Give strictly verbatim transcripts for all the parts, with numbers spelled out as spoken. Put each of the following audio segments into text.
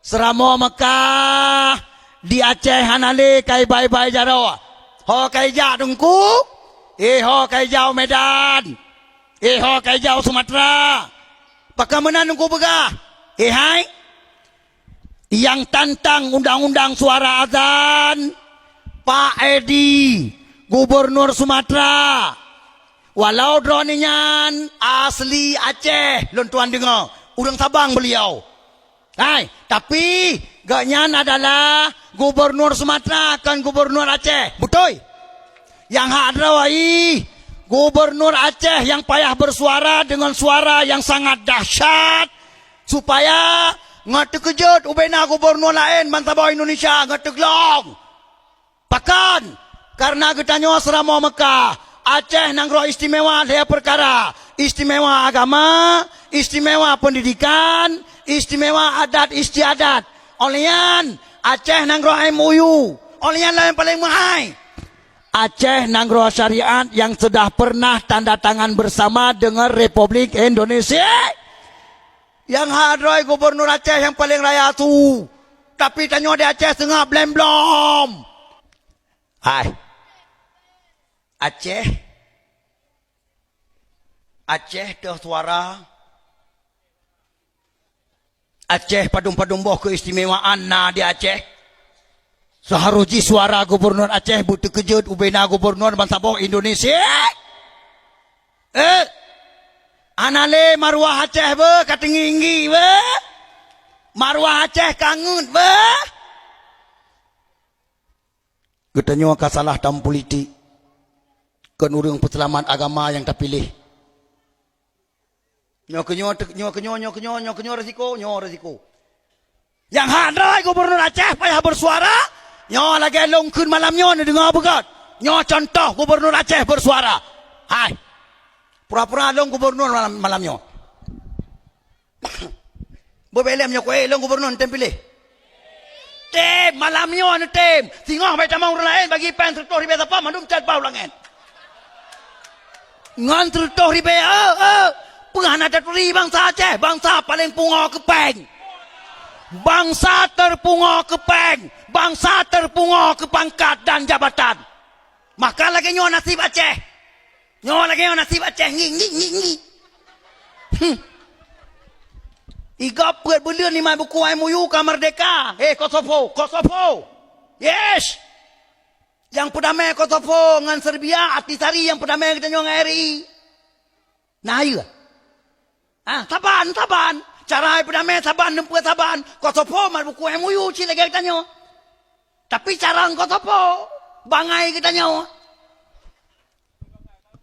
Seuramoe Meukah di Aceh hana lé kai bai-bai jaroe. Ho kai jak Teungku? Eh, ho kai jak Medan? Eh, ho kai jak Sumatera? Pakon meunan Teungku peugah? Eh, hai? Nyang tantang undang-undang suara azan, Pak Edi, Gubernur Sumatera. Walau droeneuh nyan asli Aceh, lôn tuan deungoe, ureuëng Sabang beliau. Hai, tapi gobnyan adalah Gubernur Sumatera, kon Gubernur Aceh. Beutôi? Nyang hak droe, Gubernur Aceh nyang payah bersuara dengan suara yang sangat dahsyat, supaya ngon teukeujot ubena gubernur laén bansaboh Indonesia ngon teuglong. Pakon? Kareuna geutanyoe seuramoe Meukah, Aceh nanggroe istimewa lhée peukara, istimewa agama, istimewa peundidikan, istimewa adat istiadat. Óh lheueh nyan, Aceh nanggroe M O U. Óh lheueh nyan nyang paleng meuhai, Aceh nanggroe syariat yang sudah pernah tanda tangan bersama dengan Republik Indonesia. Nyang hak droe gubernur Aceh nyang paleng raya su. Tapi tanyoe di Aceh seungab blem-blom. Hai. Aceh. Aceh teuh suara. Aceh padum-padum boh keistimewaan na di Aceh. Seuharôh jih suara gubernur Aceh beuteukeujot ubena gubernur bansaboh Indonesia. Eh, hana lé maruah Aceh beuh ka teunggi-inggi beuh. Maruah Aceh ka ngeut beuh. Geutanyoe ka salah tam politik. Kon ureuëng peuseulamat agama nyang tapiléh. Nyoe keunyoe, nyoe keunyoe, nyoe keunyoe, nyoe keunyoe resiko, nyoe resiko. Nyang hak droe gubernur Aceh payah bersuara, nyoe lagée lôn kheun malam nyoe neudeungoe beugét. Nyoe contoh gubernur Aceh bersuara. Hai. Pura-pura lôn gubernur malam, malam nyoe. Beubelém nyoe kueh lôn gubernur tem piléh. Tem, malam nyoe neutem. Singoh bai tamong ureuëng laén bagi péng seureutôh ribée sapa mandum cat bau langét. Ngon seureutôh ribée, eh, eh, peue hana taturi bansa Aceh, bansa paleng pungoe keu péng. Bansa teupungoe keu péng, bansa teupungoe keu pangkat dan jabatan. Maka lagée nyoe nasib Aceh. Nyoe lagée nyoe nasib Aceh ngi, ngi, ngi, ngi. Hmm. Igop peuet buleuen nima buku M O U ka merdeka. Eh, Kosovo, Kosovo. Yes. Nyang peudamé Kosovo ngon Serbia, Ahtisaari nyang peudamé geutanyoe ngon R I. Nah, iya. Ah, saban, saban. Cara hai peudamé saban, neumpeue saban. Kosovo mat buku M O U cit lagée geutanyoe. Tapi cara ngon Kosovo, bangai geutanyoe.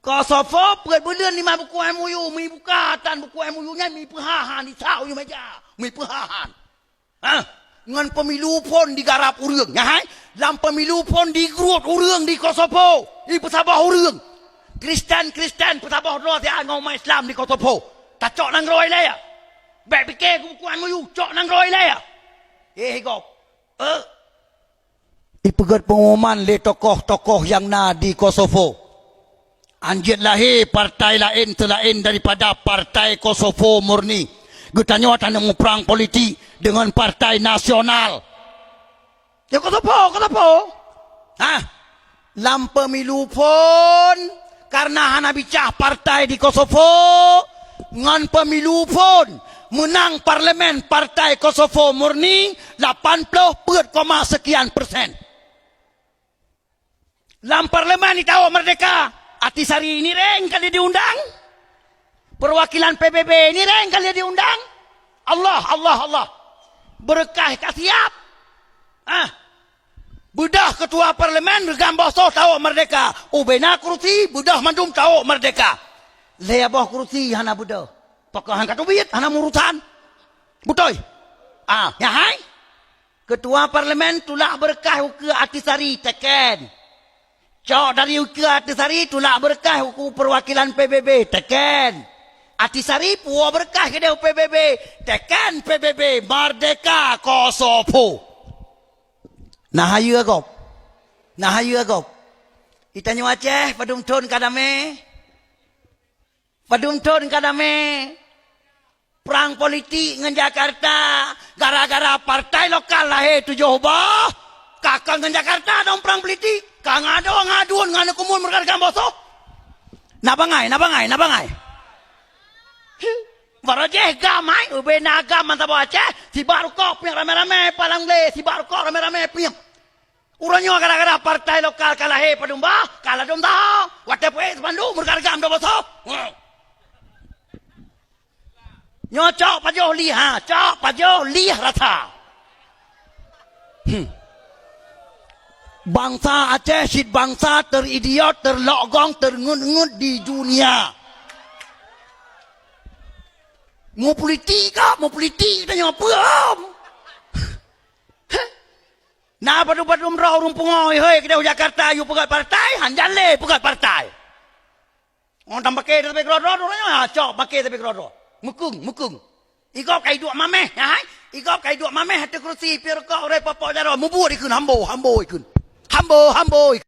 Kosovo peuet buleuen nima buku M O U, mi buka tan buku M O U nyan mi peuhahan di sa u meja, mi peuhahan. Hah? Ngon pemilu phon digarab ureuëng, nyan hai? Lam pemilu phon digrot ureuëng di Kosovo, ipeusaboh ureuëng. Kristen-Kristen peusaboh droe siat ngon umat Islam di Kosovo. Tacok nanggroe ilée ya. Bék pike buku M O U, cok nanggroe ilée ya. Eh, gob. Eh. Ipeugét peungumuman lé tokoh-tokoh nyang na di Kosovo. Anjeuet lahé partai laén seulaén daripada Partai Kosovo Murni. Geutanyoe tanyoe muprang politik deungon partai nasional. Ya, Kosovo, Kosovo. Hah? Lam pemilu phon, kareuna hana bicah partai di Kosovo, ngon pemilu phon meunang parlemen Partai Kosovo Murni lapan ploh peuet koma sekian persen. Lam parlemen itawök merdeka, Ahtisaari nireng ka lheueh diundang, perwakilan P B B nireng ka lheueh diundang. Allah, Allah, Allah. Beureukat ka siab. Ah. Beudôh ketua parlemen reugam boh soh tawök merdeka. Ubena kursi beudôh mandum tawök merdeka. Lhée boh kursi hana beudôh. Pakon han ka teubiet hana murusan. Beutôi? Ah, nyan hai. Ketua parlemen tulak beureukat ukeue Ahtisaari teken. Cok dari ukeue Ahtisaari tulak beureukat ukeue perwakilan P B B teken. Ahtisaari puwoe beureukat keudeh P B B teken P B B merdeka Kosovo. Nah, hayeue gob. Nah, hayeue gob. Geutanyoe Aceh padum thon ka damé? Padum thon ka damé? Prang politik ngon Jakarta, gara-gara partai lokal lahé tujoh boh, ka kon ngon Jakarta dong prang politik, ka ngadong ngadun ngon kumul meureuka bosoh. Na bangai, na bangai, na bangai. Hi, baroe jih gam hai, ubé na gam mantong boh Aceh, sibak rukok piep ramé-ramé palang glé, sibak rukok ramé-ramé piep. Uroe nyoe gara-gara partai lokal ka lahé padum bah, ka ladom dah. Watée peuék spanduk meureuka gam dua bosoh. Nyoe cok pajoh lih ha, cok pajoh lih rasa. Hmm. Bangsa Aceh cit bangsa teridiot, terlogong, terngut-ngut di dunia. Mau politik kah? Mau politik kita nyoe peue? Na padum-padum droe ureuëng pungo, hei, keudeh u Jakarta, yue peugét partai, han jan lé peugét partai. Ngon tam paké tapi keudroe-droe, ha, cok paké tapi keudroe-droe. Mukung, mukung. Igop kai duek mameh, ya hai? Igop kai duek mameh ateueh kerusi, pier rukok, ureuëng popok jaroe, mubuet ikun, hambo, hambo ikun. Hambo, hambo ikun.